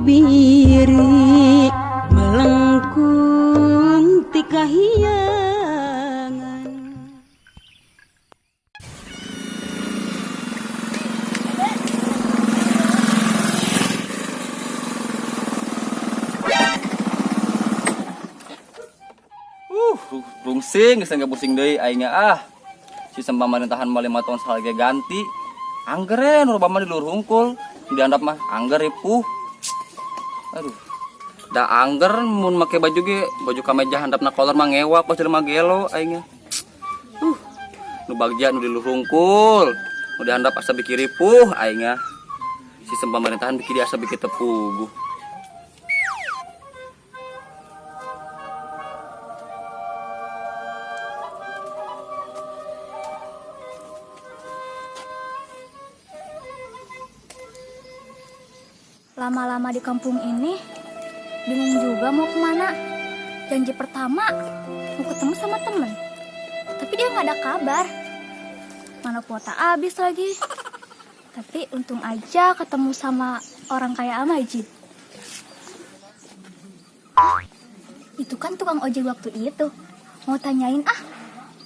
Biri melengkung ti kahiyangan. Rungsing geus teu pusing deui aing ah. Sistem pemerintahan mah 5 tahun sekali ge ganti. Angger nu loba mah di luhur hungkul, dihandap mah angger ripuh. Aduh. Da angger mun make baju ge, baju kameja handapna kolor mah ngewa kos jelema gelo aing. Nu bagja nu di luhur hungkul, nu dihandap asa biki ripuh aing. Sistem pemerintahan biki asa biki teu puguh. Lama-lama di kampung ini, bingung juga mau kemana. Janji pertama, mau ketemu sama temen. Tapi dia nggak ada kabar. Mana kuota habis lagi. Tapi untung aja ketemu sama orang kayak Amajid. Hah? Itu kan tukang ojek waktu itu. Mau tanyain ah,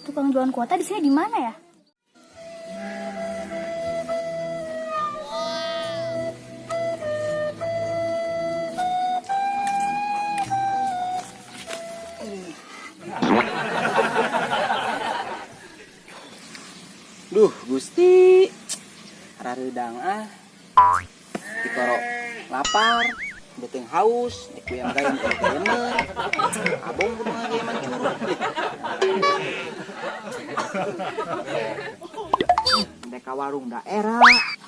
tukang jualan kuota di sini di mana ya? Duh, Gusti. Rareudang ah. Tikoro lapar, beuteung haus, dikuyang gayam gayemer. Abong kudu ngagayeman curug. Dek ka warung daerah,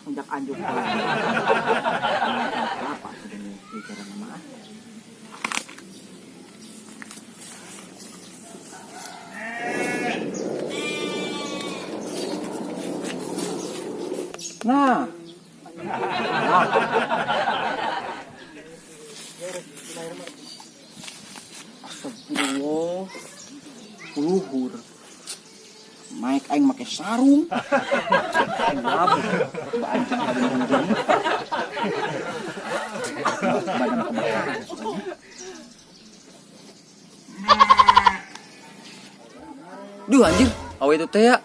unjak anjuk ka. Apa ini bicara nama ah? Nah. Astagfirullah. Luhur. Naik aing make sarung. Aing labuh. Bancak badan jeniper. Badan kebakaran sukanya. Duh anjir, awe itu teh ya.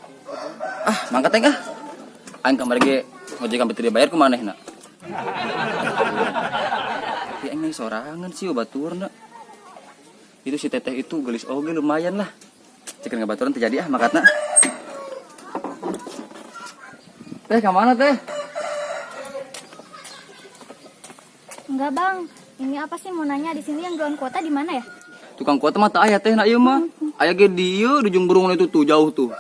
Ah, mangkat teh ah. Aing kamari ge ngojek sampai teu dibayar ku manehna. Tapi aing sorangan sih baturna. Itu si teteh itu gelis oge lumayan lah. Cekin ngabaturan terjadi ah mangkatna. Teh ka mana teh? Enggak bang, ini apa sih mau nanya di sini yang jualan kuota di mana ya? Tukang kuota mah teu aya teh na ieu mah. Aya ge dieu di ujung burung itu tuh jauh tuh.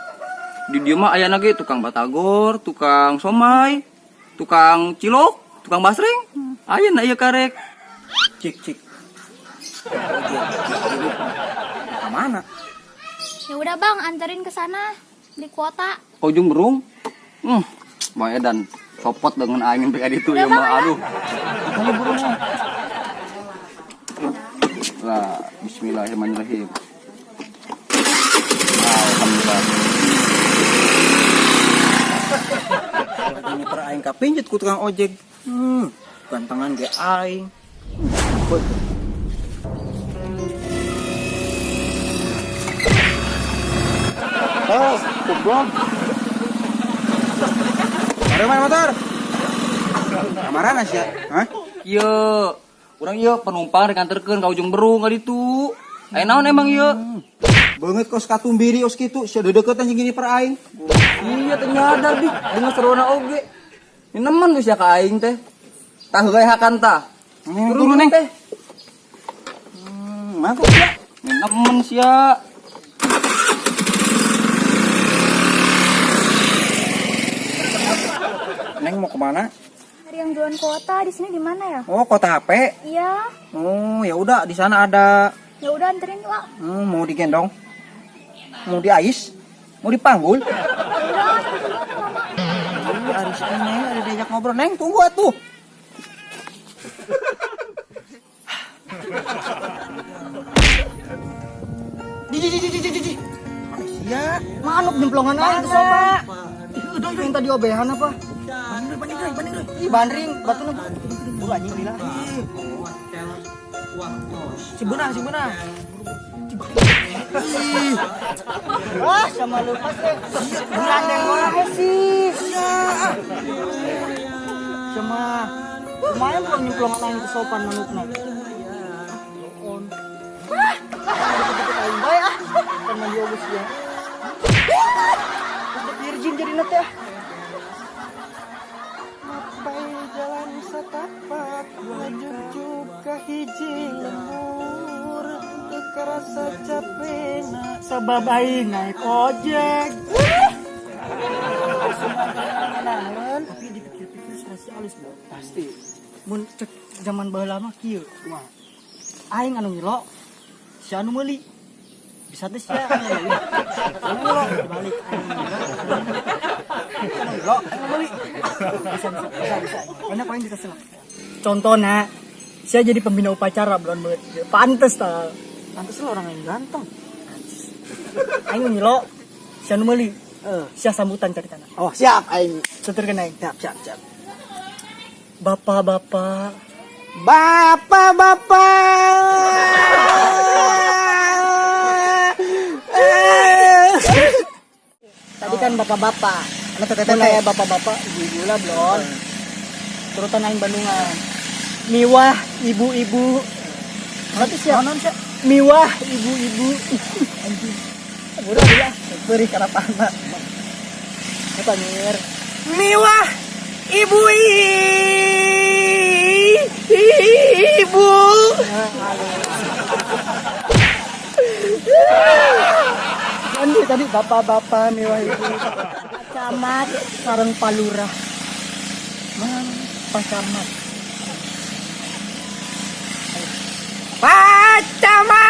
Di dieu mah aya ge tukang batagor, tukang somai, tukang cilok, tukang basreng. Aya na ieu karek. Cik cik. Ka mana? Ya udah bang, anterin ke sana beli kuota. Ke ujung berung? Bang Edan copot dengan angin PK itu ya mah aduh. Ayo burungnya. Lah, bismillahirrahmanirrahim. Alhamdulillah. Ini per aing kapinjet ku tukang ojek. Gantengan ge aing. Oh, goblok. Mari main motor. Kamarana sia? Hah? Ieu, urang ieu penumpang rek nganterkeun ka ujung berung ka ditu. Aya naon emang ieu? Beungeut kos katumbiri os kitu, sia deudeukeut anjing gini per aing. Iya teh nyadar di dengan sarwana oge. Ini nemen geus ya ka aing teh. Tah heula hakan tah. Turun neng. Teh. Mangkuk sia. Ini nemen sia. Neng mau kemana? Hari yang jualan kuota di sini di mana ya? Oh, kota HP. Iya. Oh, ya udah di sana ada. Ya udah anterin yuk, ah. Mau digendong? Mau diais? Mau dipanggul? Udah, Iya, ari si Neng, ada diajak ngobrol. Neng, tunggu atuh. Di, di, di, di, di, di, di. Manusia. Manuk jemplongan aja tuh sopan. Ih, udah itu yang tadi obehan apa? Bandring, bandring, bandring. Ih, bandring, batu nunggu. Buru anjing lila. Si beunang, si beunang. Wah, sama lupa sih. Gandeng wae sih. Sama lumayan belum nyemplung aing ke sopan manukna. On. Deket-deket aing bae ah. Kan mandi ogus ya. Udah virgin jadi nate ah. Mapai jalan setapak ngajujuk ka hiji lembur teu karasa capena Sabab aing naik ojek. Tapi dipikir-pikir serasi alus, Bro. Pasti. Mun cek zaman baheula mah kieu. Wah. Aing anu ngilo, si anu meuli. Bisa teh sia anu meuli. Anu ngilo dibalik aing ngilo. Anu ngilo, aing meuli. Bisa bisa bisa bisa. Banyak paling dikasih lah. Contohna, saya jadi pembina upacara belum banget. Pantes ta. Pantes lo orang yang ganteng. Aing ngilo, si anu meuli. Sia sambutan caritana. Oh, siap aing. Tuturkeun aing. Siap, siap, siap. Bapak-bapak, Bapak-bapak. Tadi kan bapak-bapak. Anu teteh-teteh. Mun aya bapak-bapak, ibu-ibu lah belum. Turutan aing Bandungan. Miwah ibu-ibu. Berarti siap. Non siap. Miwah ibu-ibu. Anjing. Bodoh ya. Beri karapana. Apa nyir? Miwah ibu ibu. Andi tadi bapak-bapak miwah ibu. Camat sareng palurah. Mang Pak Camat. Pak Camat.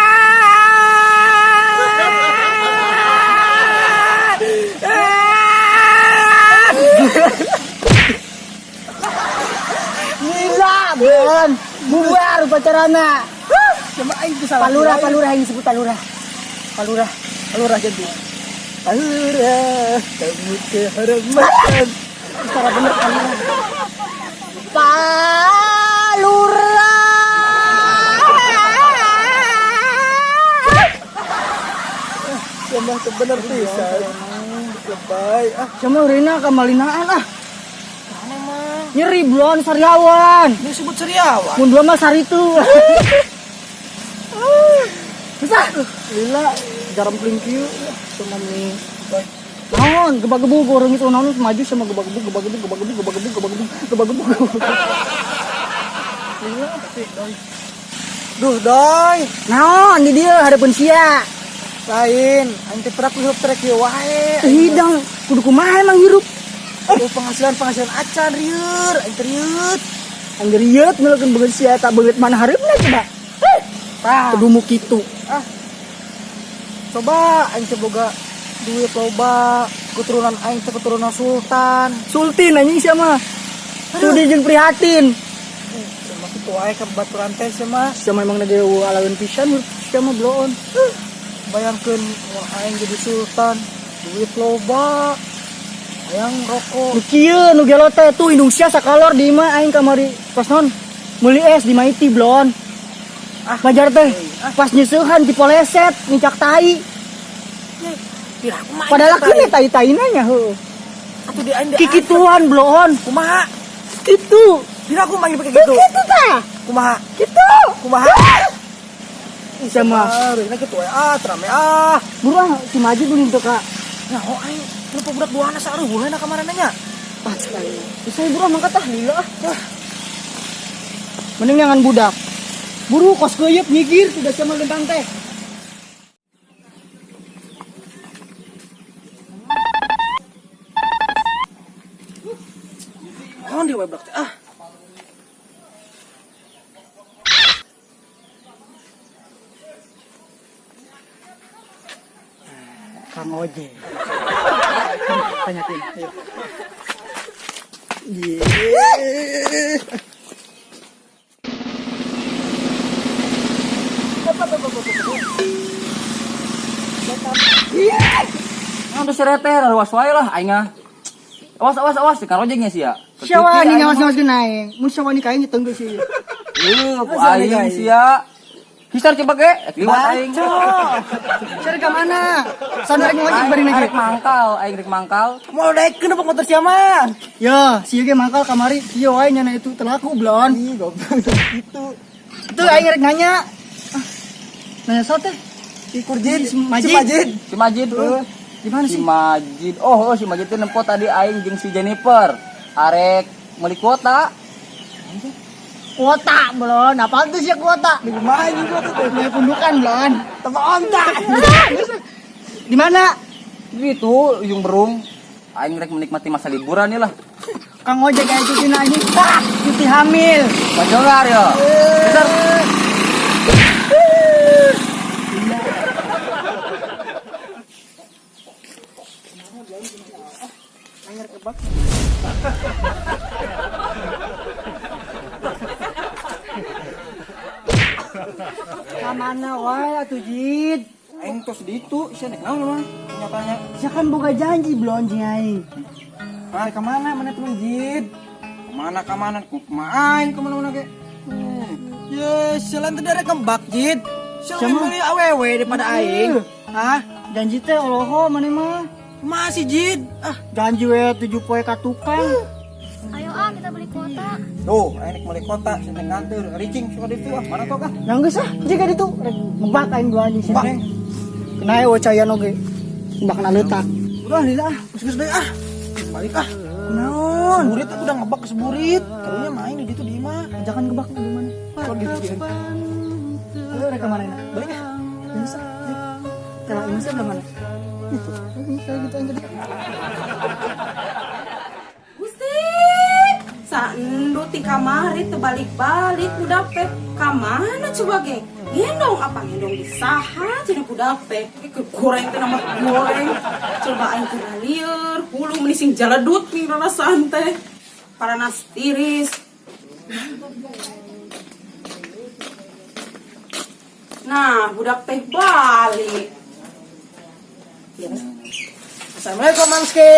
Gila, belum. Bubar upacarana. Cuma aing teu salah. Palurah, palurah yang disebut palurah. Palurah. Palurah jadi. Palurah, kamu kehormatan. Secara bener palurah. Palurah. Cuma teu bener pisan. Lebay ah. Sama Rina kamalinaan ah. Mana emang? Nyeri blon sariawan. Ini sebut seriawan. Mun dua mah saritu. Bisa. Lila garam kieu sama mie. Naon, gebak-gebuk orang itu naon maju sama gebak-gebuk gebak-gebuk gebak-gebuk gebak-gebuk gebak-gebuk gebak-gebuk. Lila Tapi doi. Duh doi. Naon di dieu hareupeun sia. Lain, aing teh perak hirup trek ieu wae. Hidang kudu kumaha emang hirup. Aduh penghasilan-penghasilan acan rieur, aing teh rieut. Angger rieut meulekeun beungeut sia tak beungeut mana hareupna coba. Eh, Tah, kudu mu kitu. ah. Coba aing teh boga duit loba, keturunan aing teh keturunan sultan. Sultin anjing sia mah. Sudi jeung prihatin. Sama kitu wae ka baturan teh sia mah. Sia mah emang nage alaeun pisan sia mah bloon. Bayangkeun mun aing jadi sultan, duit loba. Hayang rokok. Nu kieu nu gelo teh tuh indung sia sakalor di imah aing kamari pas non meuli es di Maiti blon. Ah, Majar teh pas nyeusehan dipoleset nincak tai. Piraku mah aing Padahal tai. keun tai-taina nya heueuh. Atuh di aing di Kikituan bloon. Kumaha? Kitu. Piraku mah aing pake gitu. Kitu tah. Kumaha? Kitu. Kumaha? Sama Ah, rina kitu we ah, terame ah. buru ah si maju dulu teu ka. Nah, oh aing lupa budak duana saeureun kamarana nya. Ah, sekali. Bisa buru ah mangkat ah lila ah. Ah. Mending jangan budak. Buru kos keuyeup nyigir sudah sama lentang teh. Naon dia we budak teh ah. Kang Ojek. Tanyakin. Ayo. Ye. Nah, udah sereter, awas wae lah aing ah. Awas awas awas kang ojeknya sih ya. Siapa nih ngawas-ngawas aing. Mun siapa nih kayaknya tenggel sih. Ku aing sia. Hisar coba ge, liwat aing. Sia ka mana? Sana rek ngojek bari Aing lagi. rek mangkal, aing rek mangkal. Mau daekeun apa motor sia mah? Ya, si ge mangkal kamari kieu wae nyana itu telaku belon. Ih, goblok gitu. Itu aing rek nanya. Ah, nanya sa teh? Si Kurjin, Si Majid. Si Majid. Si Majid. Di mana Si sih? Majid. Oh, oh, si Majid itu nempo tadi aing jeung si Jennifer. Arek meuli kuota. Kuota belon. Apaan tuh sih kuota? Di mana anjing gua tuh? Punya pundukan belon. Tempat onta. Di mana? Gitu, ujung berung. Aing rek menikmati masa liburan nih lah. Kang ojek kayak cuti anjing. Ah, cuti hamil. Bajogar ya. Besar. Ka mana wae atuh Jid? Aing tos di itu, sia nek naon mah? Nyatanya. Sia kan boga janji belon jeung aing. Ah, ke mana? Mana teman Jid? Kemana ka mana? Kumaha aing kemana mana ge? Ye, sialan teh darek kembak Jid. Sialan Siapa? meuli awewe daripada aing. Hah? Janji teh oloho maneh mah. Masih Jid. Ah, Janji we 7 poe ka tukang. Ayo ah kita beli kuota. tuh, aing rek meuli kota, sia teh nganteur, ricing suka ditu ah, mana tok ah. Yang geus ah, jika ditu rek ngebak aing dua anjing Bak. sia. Kena we cayan oge. Ngebak na leutak. Udah lila ah, geus deui ah. Balik ah. Kunaon? Seburit aku udah ngebak ke seburit. Karunya main di ditu di imah. Jangan ngebak di mana? Kok gitu Ayo rek ka mana ini? Balik ah. Ini sah. Kalau ini sah belum mana? Itu. Ini kayak gitu aja. Gusti, saendu ti kamari teu balik-balik budak teh. Ka mana coba ge? Gendong apa gendong di saha cenah budak teh. Ke goreng teh nama goreng. Coba aing teh lieur, hulu meuni sing jaladut nih rarasaan teh. Paranas tiris. Nah, budak teh balik. Assalamualaikum Mamski.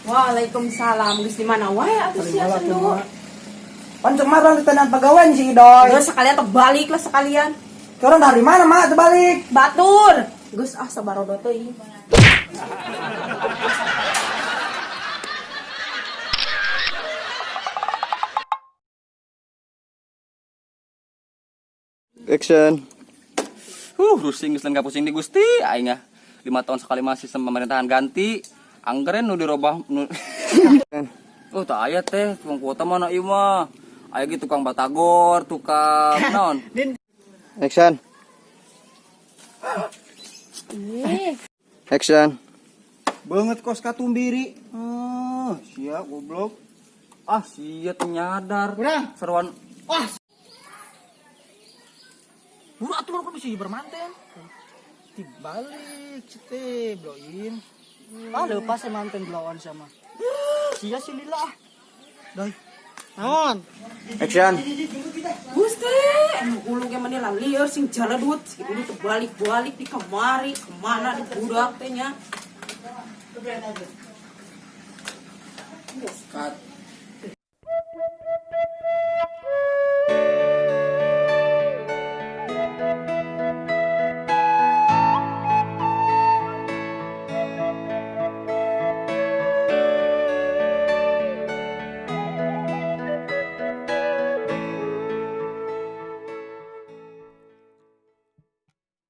Waalaikumsalam. Geus di mana wae atuh sia sendu? Pan kemarin ditenan pegawai si Idoy. Geus sekalian terbalik lah sekalian. Sekarang dari mana mak terbalik? Batur. Geus ah sabarodo teuing. Action. Rusing geus lain pusing di Gusti aing ah. 5 tahun sekali mah sistem pemerintahan ganti. Anggeren nu dirobah nu. Oh, tak aya teh tukang kuota mana ieu mah. Aya ge tukang batagor, tukang naon. Action. Action. Banget kos katumbiri. Siap goblok. Ah, sia teu nyadar. Urang. Seruan. Wah, Buru atuh kok bisa bermanten. Dibalik teh bloin. ah lepas manten blowan sama. Sia si lila ah. Doi. Naon? Action. Gusti, anu hulu ge meni lieur sing jaladut, si dulu terbalik-balik di kamari, kemana di budak teh nya. Cut.